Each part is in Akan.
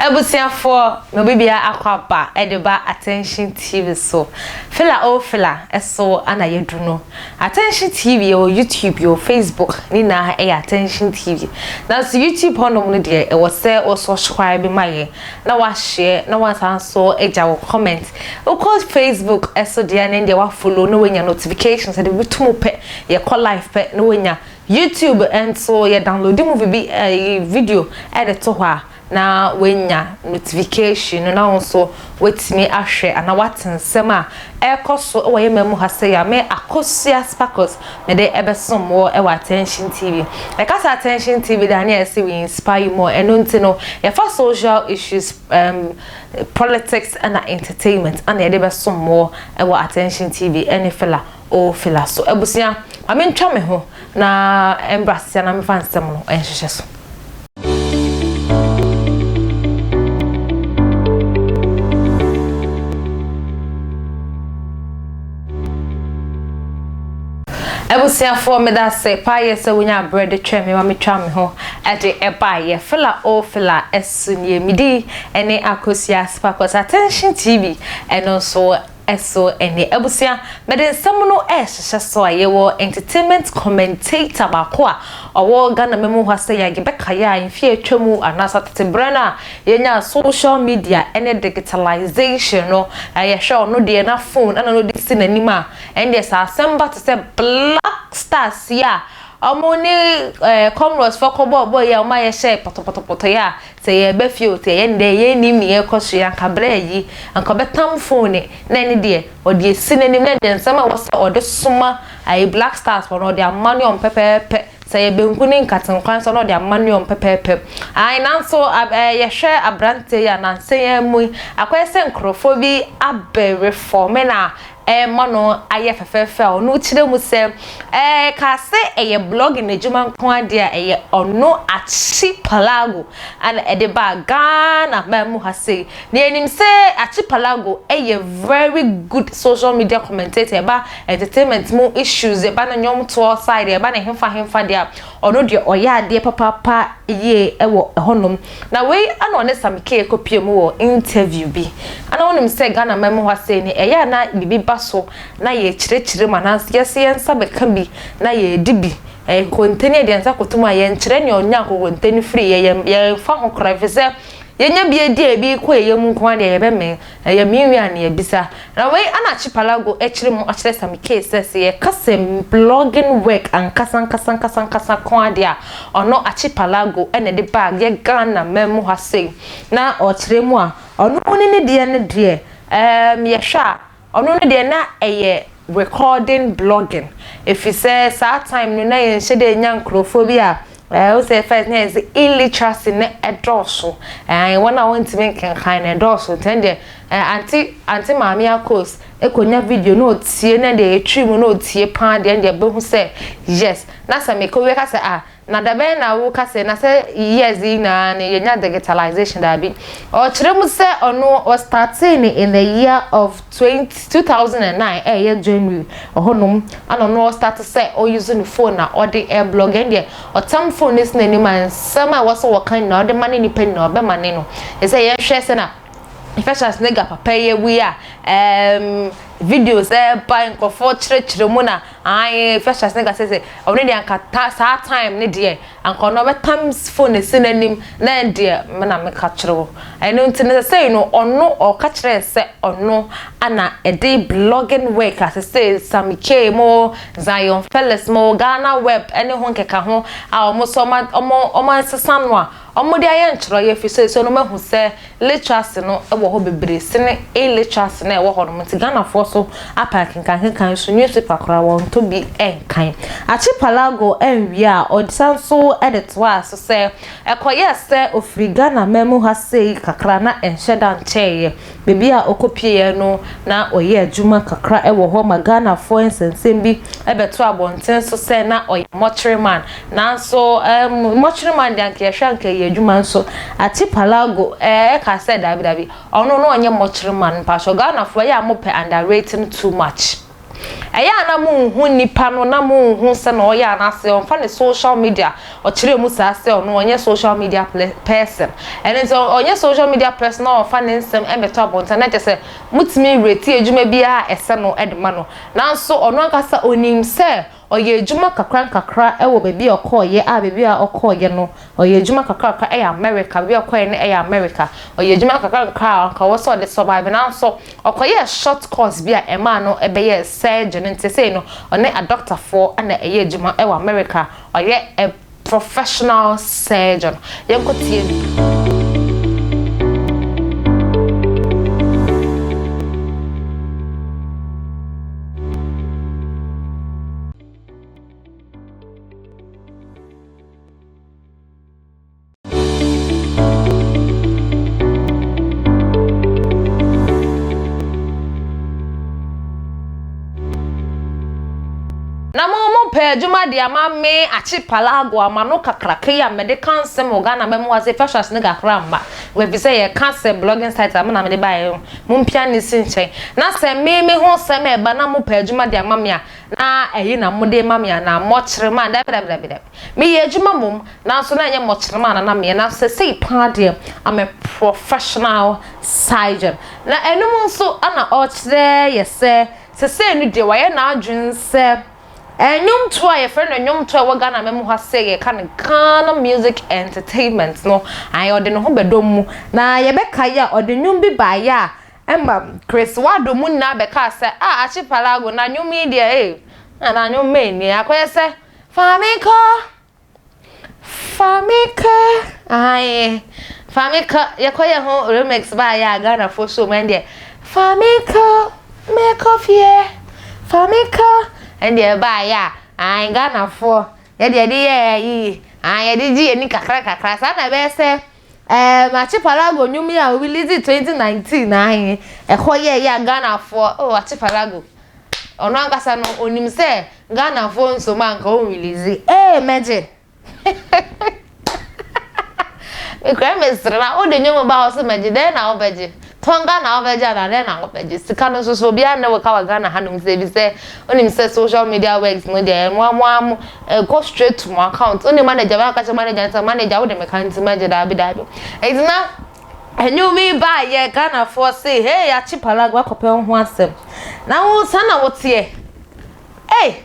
Abusuafoɔ, me obi biara akɔ aba de ba Attention TV so. Fila oh fila so ana yɛadu no. Attention TV yɛwɔ YouTube, yɛwɔ Facebook, ne nyinaa ɛyɛ Attention TV. Nanso YouTube hɔnom no deɛ ɛwɔ sɛ wo subscribe ma yɛn na wahyɛ na wasan nso agya wo comment. Wokɔ Facebook so deɛ ne deɛ wa follow na wanya notifications ɛde bi to mu pɛ, yɛkɔ live pɛ na wanya. YouTube nso yɛ download movie bi ɛyi video ɛde to hɔ a na woanya notification no na wo nso woatumi ahwɛ anaa woate nsɛm a ɛrekɔ so wɔ yɛn man mu ha sɛ yɛ me Akosua Sparkles mede ɛbɛsom wɔ ɛwɔ Attention TV. Ɛka sɛ Attention TV da ne yɛsɛ we inspire you more ɛno nti no yɛfa social issues um, politics ɛna entertainment ɛna yɛde bɛsom wɔ ɛwɔ Attention TV ɛne Fela o Fela so abusua ma mentwa me ho na ɛmbra sisia na mefa nsɛm no ɛnhyehyɛ so. Abusuafoɔ meda ase paa yɛ sɛ wonya aberɛ de twɛn me ma metwa me ho de ɛbaeɛ. Fela o Fela ɛso nie medi ɛne Akosua Sparkles Attention TV ɛno nso So ɛnneɛ abusua, mede nsɛm no rehyehyɛ so a, yɛwɔ entertainment commentator baako a ɔwɔ Ghana mamu ha sɛ yɛn yɛbɛkaeɛ a mfeɛ a atwa mu anaasɛ tete berɛ no a yɛnyaa social media ne digitalization no, yɛhwɛ ɔno deɛ na phone ɛna na ɔde si n'anim a, ɛndeɛ sɛ asɛm ba te sɛ Black Stars yi a wɔn ne Comoros foɔ kɔbɔɔ bɔɔl yi a wɔn ayɛ hyɛɛ pɔtɔpɔtɔpɔtɔ yi a, Sɛ yɛreba fie o, sɛ yɛyɛ no dɛn, yɛnnim nea ɛrekɔ so yi, anka berɛ ayi, anka ɔbɛtam phone na ɛno deɛ ɔde asi n'anim na ɛdeɛ nsɛm a ɛwɔ sɛ ɔde soma ayi Black Stars foɔ no ɔde ama ne wɔn pɛpɛɛpɛ. Sɛ ɛyɛ banku ne nkatenkwan nso a na ɔde ama ne wɔn pɛpɛɛpɛ. Ae nanso ɛɛ yɛhwɛ aberanteɛ yi a nansa yi ara mu yi, akɔyɛ sɛ nkurɔfoɔ bi abɛ reforme no a rema no ayɛ fɛfɛɛfɛ a ɔno kyerɛ mu sɛ ɛɛ kaa sɛ ɛyɛ blogging adwuma nko ara deɛ a ɛyɛ ɔno Archipelago ɛna ɛde baa Ghana man mu ha sei. Na yɛnim sɛ Archipelago ɛyɛ very good social media commentator ɛba entertainment mu issues ɛba no nnwomtoɔ side ɛba no hefa hefa deɛ a ɔno deɛ ɔyɛ adeɛ papaapa yie wɔ ɛhɔnom. Na wei ana ɔne Sammy Kay kɔpie mu wɔ interview bi. Ana wonim sɛ Ghana man mu hɔ sei no ɛyɛ a na biribi ba so na yɛkyerɛkyerɛ mu anaa yɛse yɛn nsa bɛka bi na yɛdi bi. Ɛyɛ kokonte ne yɛde yɛn nsa kɔto mu a yɛnkyerɛ nea ɔnyaa kokonte no firi yɛ, yɛmfa ho koraa ɛfiri sɛ yɛnya bi adi a ebi kɔ yɛn yam nko ara deɛ yɛbɛmee. Ɛyɛ me wie a na yɛabisa. Na wei ana Archipelago kyerɛ mu akyerɛ Sammy Kay sɛ sɛ yɛka sɛ blogging work ankasa ankasa ankasa ankasa ko ara deɛ a ɔno Archipelago na ɛde baa yɛ Ghana man mu ha sei. Na ɔkyerɛ mu a ɔno ne ne deɛ no deɛ ɛɛm yɛhwɛ a ɔno no deɛ na ɛyɛ recording blogging ɛfiri sɛ saa time no na yɛnhyɛ da nnya nkurɔfoɔ bi a ɛɛ wo sɛ first na yɛ sɛ illiteracy no ɛdɔɔso ɛɛ wɔn a wɔntumi nkenkan no ɛdɔɔso nti ɛno deɛ ɛɛ ante ante maame akos ɛkɔnya video na ɔtie na deɛ ɛtwi mu na ɔtie paa deɛ ɛno deɛ bɛhu sɛ yes na sɛ mekɔ wie ka sɛ ah Na dabɛn na wo ka sɛ na sɛ years yi nyinaa no yɛnya digitalization daabi. Ɔkyerɛ mu sɛ ɔno ɔ startee no in the year of 2009 ɛyɛ January ɛhɔ nom ana ɔno ɔ starte sɛ ɔ use ne phone na ɔde ɛblog ɛndeɛ ɔtam phone no si n'anim a nsɛm a ɛwɔ sɛ wɔka nyinaa ɔde ma ne nipa nyinaa ɔbɛma ne no ɛsɛ yɛnhwɛ sɛ na Infectious nigga papa yi awu yi a ɛɛm videos ɛɛba nkurɔfoɔ kyerɛkyerɛ mu na ae Infectious nigga sɛ sɛ ɔno deɛ anka ta saa time ne deɛ anka ɔno ɔbɛtam phone esi n'anim na ɛdeɛ me na meka kyerɛ wo ɛno nti no sɛsɛi no ɔno ɔka kyerɛɛ sɛ ɔno ana ɛde blogging work a sɛsɛi Sammy K mo Zion Felix mo Ghana web ɛne ho nkeka ho a ɔmo nso ɔmo ɔmo ɔmo asesa no a Wɔde ayɛ nkyerɛwee efisɛ seesei no wɔahu sɛ literacy no wɔ hɔ bebree sene illiteracy no a ɛwɔ hɔ no nti Ghanafoɔ so apɛ akenkankenkan nso newspaper koraa wɔntɔ bi nkan. Archipelago anwie a ɔsan nso de toaa so sɛ ɛkɔyɛɛ sɛ ɔfiri Ghana man mu ha sei kakra na ɛnhyɛ da nkyɛeɛ. Baabi a ɔkɔpueeɛ no, na ɔyɛ adwuma kakra wɔ hɔ ma Ghanafoɔ nsɛnsɛm bi bɛto abɔnten so sɛ na ɔyɛ mortuary man. Nanso ɛɛm mortuary man deɛ anka yɛhwɛ anka ɛyɛ adwuma nso Archipelago ɛɛ kaa sɛ daabi daabi, ɔno na ɔnyɛ mortuary man. Mpakyɛw Ghanafoɔ ɛyɛ a mopɛ underrating too much. Ɛyɛ a na monhu nipa no na monhu sɛ na ɔyɛ anaasɛ ɔmfa ne social media ɔkyerɛ mu saa sɛ ɔno ɔnyɛ social media person. Ɛno nti ɔnyɛ social media person na ɔmfa ne nsɛm mmɛtɔ abɔnten na kyerɛ sɛ motumi rate adwuma biara a ɛsɛ no de ma no. Nanso ɔno ankasa ɔnim sɛ Ɔyɛ adwuma kakra nkakra wɔ baabi a ɔkɔeɛ a baabi a ɔkɔeɛ no ɔyɛ adwuma kakrakra ɛyɛ America baabi a ɔkɔeɛ no ɛyɛ America ɔyɛ adwuma kakra nkakra a anka ɔwɔ sɛ ɔde survive nanso ɔkɔyɛɛ short course bi a ɛmaa no ɛbɛyɛɛ surgeon nti sei no ɔne adɔktafoɔ na ɛyɛ adwuma ɛwɔ America ɔyɛ a professional surgeon. Yɛnkɔ tie no. Na mo mo pɛ adwuma de ama me akye palago ama no kakraka yi a mede ka nsɛm wɔ Ghana ma mu ase fashas ne kakra mma efisɛ yɛka sɛ blogging site a mo na mede baeɛ no mo mpia ne si nkyɛn na sɛ me me ho sɛm ɛba na mo pɛ adwuma de ama me a na ɛyi na mo de ma me anaa mɔkyere ma dabi dabi dabi dabi meyɛ adwuma mmom nanso na ɛnyɛ mɔkyere ma na na meyɛ na sɛsɛi paa deɛ I'm a professional surgeon na ɛno mu nso ana ɔkyerɛ yɛ sɛ Sesei no deɛ wayɛ n'adwene sɛ nnwomtoɔ a yɛfrɛ no nnwomtoɔ a ɛwɔ Ghana man mu ha sɛ yɛka no Ghana Music Entertainment no, ae ɔde ne ho bɛdɔm mu. Na yɛbɛkae a ɔde nnwom bi baeɛ a ɛma Chris Wado mu nyinaa bɛkaa sɛ ah Archipelago na nnwom yi deɛ ee na nnwom bɛn nie akɔyɛ sɛ fa me kɔ Fa me kɔ ae fa me kɔ yɛkɔ yɛ ho remix baayɛ a Ghanafoɔ so mu ɛndeɛ fa me kɔ mɛkɔ fie fa me kɔ ɛndeɛ baayɛ a ae Ghanafoɔ yɛde yɛde yɛ ayi ae yɛde gye yɛni kakra kakra saa na ɛbɛyɛ sɛ ɛɛ Archipelago nnwom yi a release 2019 ae ɛkɔ yɛ yɛ a Ghanafoɔ oh Archipelago Ɔno ankasa no onim sɛ Ghanafoɔ nsom a nka ɔn release. Ee mɛgye. Mekura mesere na wode nnwom ba hɔ sɛ mɛgye dɛn na wobɛgye? Tɔnga na wobɛgye anaa dɛn na wobɛgye? Sika no nso so obiara ne wo ka wɔ Ghana hanom sɛ ebi sɛ wonim sɛ social media works no deɛ mo mo mo ɛkɔ straight to mo account. Wone manager bɛka kyerɛ manager sɛ manager wode me ka nti mɛgye daabi daabi. Enti na Nnwom yi baayɛ Ghanafoɔ se hey akye palago akɔpɛ wo ho asɛm na wo saa na woteɛ ei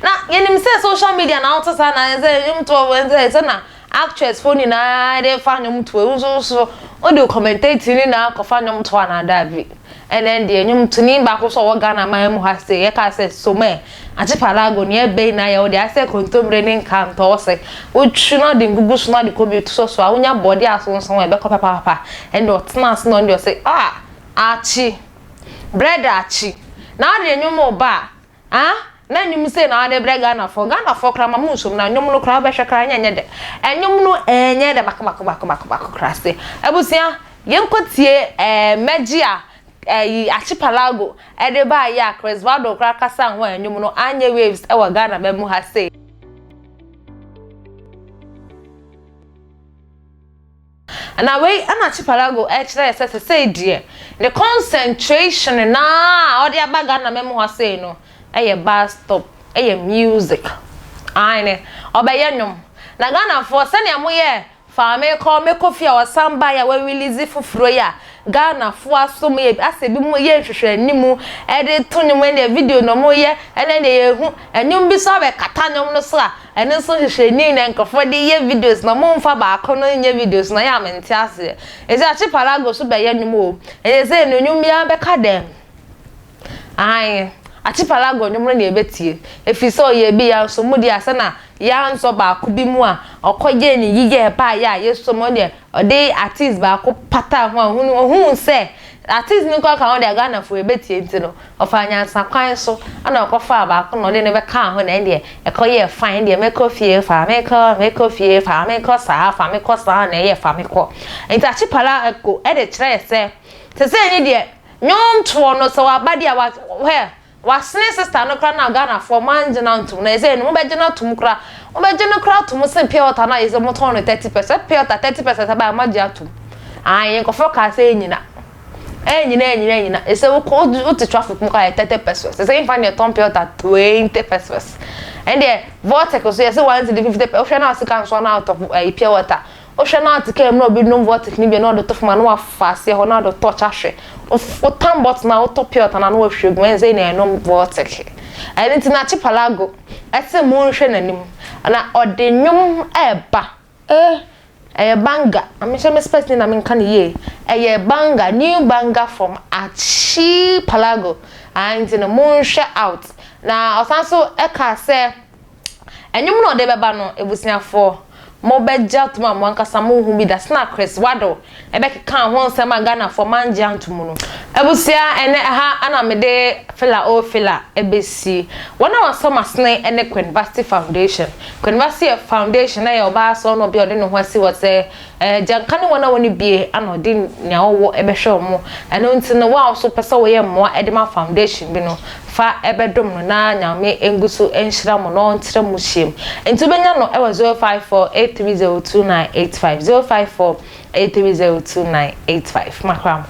na yɛnim sɛ social media na wote saa na sɛ nnwom toɔ sɛ sɛ na actress foɔ nyinaa de fa nnwom toɔ wo nso so wode commentating ne nyinaa kɔfa nnwom toɔ anaa daabi ɛnɛ deɛ nnwom toni baako so ɔwɔ Ghana man mu ha se yɛka sɛ somɛ Archipelago nea ɛbɛn na yɛ wo de ayɛ sɛ kontommire ne nkantɔɔse. Wotwi na wode ngugu so na wode kɔ bi to so a, wonya bɔde asonson a ɛbɛkɔ papaapa. Ɛnde ɔtena ase na ɔno deɛ ɔse, ah, Archie, brɛda Archie, na wode nnwom reba a, ah, na nnwom sei na wode brɛ Ghanafoɔ. Ghanafoɔ koraa ma monsom na nnwom no koraa wobɛhwɛ koraa ɛnyɛ nyɛ dɛ. Nnwom no ɛnyɛ dɛ baako baako baako baako baako koraa se. Abusua, yɛnkɔtie ɛɛ Mɛgye a Ɛyi Archipelago de baeɛ a Chris Bado koraa kasaa ho a nnwom no anyɛ waves wɔ Ghana man mu ha sei. Na wei na Archipelago ɛkyerɛ sɛ sesei deɛ ne concentration no a ɔde aba Ghana man mu ha sei no ɛyɛ bus stop, ɛyɛ music. Aane, ɔbɛyɛ nnwom. Na Ghanafoɔ sɛnea moyɛ Fa me kɔ me kɔ fie a ɔsan baeɛ a wa release foforɔ yi a Ghana foɔ asom yɛ asɛ bi mo yɛ nhwehwɛnimu ɛde to nwom ɛndeɛ video na ɔmo yɛ ɛnɛ deɛ yɛ hu ɛnwom bi so abɛ kata nwom no so a ɛno nso nhwehwɛni na nkorɔfoɔ de yɛ videos na ɔmo nfa baako no nyɛ videos no ɛyɛ a mente aseɛ ɛsɛ akye palago so bɛyɛ nwom o ɛyɛ sɛ no nwom biara bɛka dɛm. Aane, Archipelago nnwom no na yɛbɛtie, ɛfiri sɛ ɔyɛɛ bi yɛn nso mu deɛ asɛ na yɛansɔ baako bi mu a ɔkɔyɛɛ ne yiyɛ baeɛ a yɛsɔ mu ɔdeɛ ɔde artist baako pataa ho a ɔhunu ɔhuu sɛ artist no koraa ka ho deɛ Ghanafoɔ yɛbɛtie nti no ɔfaa nyansa kwan so ɛna ɔkɔfaa baako na ɔde no bɛkaa ho na ɛndeɛ ɛkɔyɛɛ fine ɛndeɛ mɛkɔ fie fa me kɔ mɛkɔ fie fa me kɔ saa fa me kɔ saa na ɛyɛ fa me kɔ nti Archipelago ɛde kyerɛɛ sɛ sɛsɛi ne deɛ Nwomtoɔ no sɛ waba deɛ wa hwɛ wasene sister no koraa na Ghanafoɔ mo angye no antom na ɛsɛ no mobɛgye no atom koraa mobɛgye no koraa atom sen pure water no a yɛsɛ motɔn no 30 percent pure water 30 percent ɛbaa moagye atom ae nkurɔfoɔ kaa sɛ ɛnyina. Ɛnyina ɛnyina ɛnyina. Ɛsɛ wokɔ wote traffic mu kɔ ayɛ 30 pesos. Ɛsɛ nfa ne ɛtɔn pure water 20 pesos. Ɛndeɛ Voltic so yɛsɛ 1 cedi 50 pesos. Wohwɛ na asika nso na atɔ ɛyi pure water. Wohwɛ na ate kaa mu na obi nom Voltic ne bi na ɔde to fam na wafa aseɛ hɔ na ɔde torch ahwɛ. Wotam bottle na wotɔ pure water na na wahwie gu ɛnsɛ na ɛnom Voltic. Ɛno nti na Archipelago ɛsɛ mo nhwɛ n'anim na ɔde nnwom ɛɛba. Ɛyɛ banger. Amehyɛ me space ni na menka ne yie. Ɛyɛ banger, new banger from Archipelago. Ah, nti no monhwɛ out. Na ɔsan so ɛka sɛ ɛnwom na ɔde bɛba no, ebusuafoɔ, mobɛgye atom a mo ankasa mohu bi da sena Chris Wado ɛbɛkeka ho nsɛm a Ghanafoɔ mangye antom no. Abusua, ɛnɛ ɛha ana mede Fila o Fila ɛbɛsi. Wɔn a wɔasɔ masene ɛne Queen Vasti Foundation. Queen Vasti yɛ foundation na yɛ ɔbaa sɛ ɔno obi a ɔde ne ho asi wɔ sɛ gyanka ne wɔn a wɔne bie ana ɔde nea ɔwɔ ɛbɛhwɛ wɔn. Ɛno nti no, wɔn a nso pɛ sɛ wɔyɛ mmoa ɛde ma foundation bi no, fa ɛbɛdom no na Nyame ngu so nhyira mo na ɔntrɛ mo hyia mu. Nti wobɛnya no ɛwɔ 054 830 2985, 054 830 2985. Makra mo.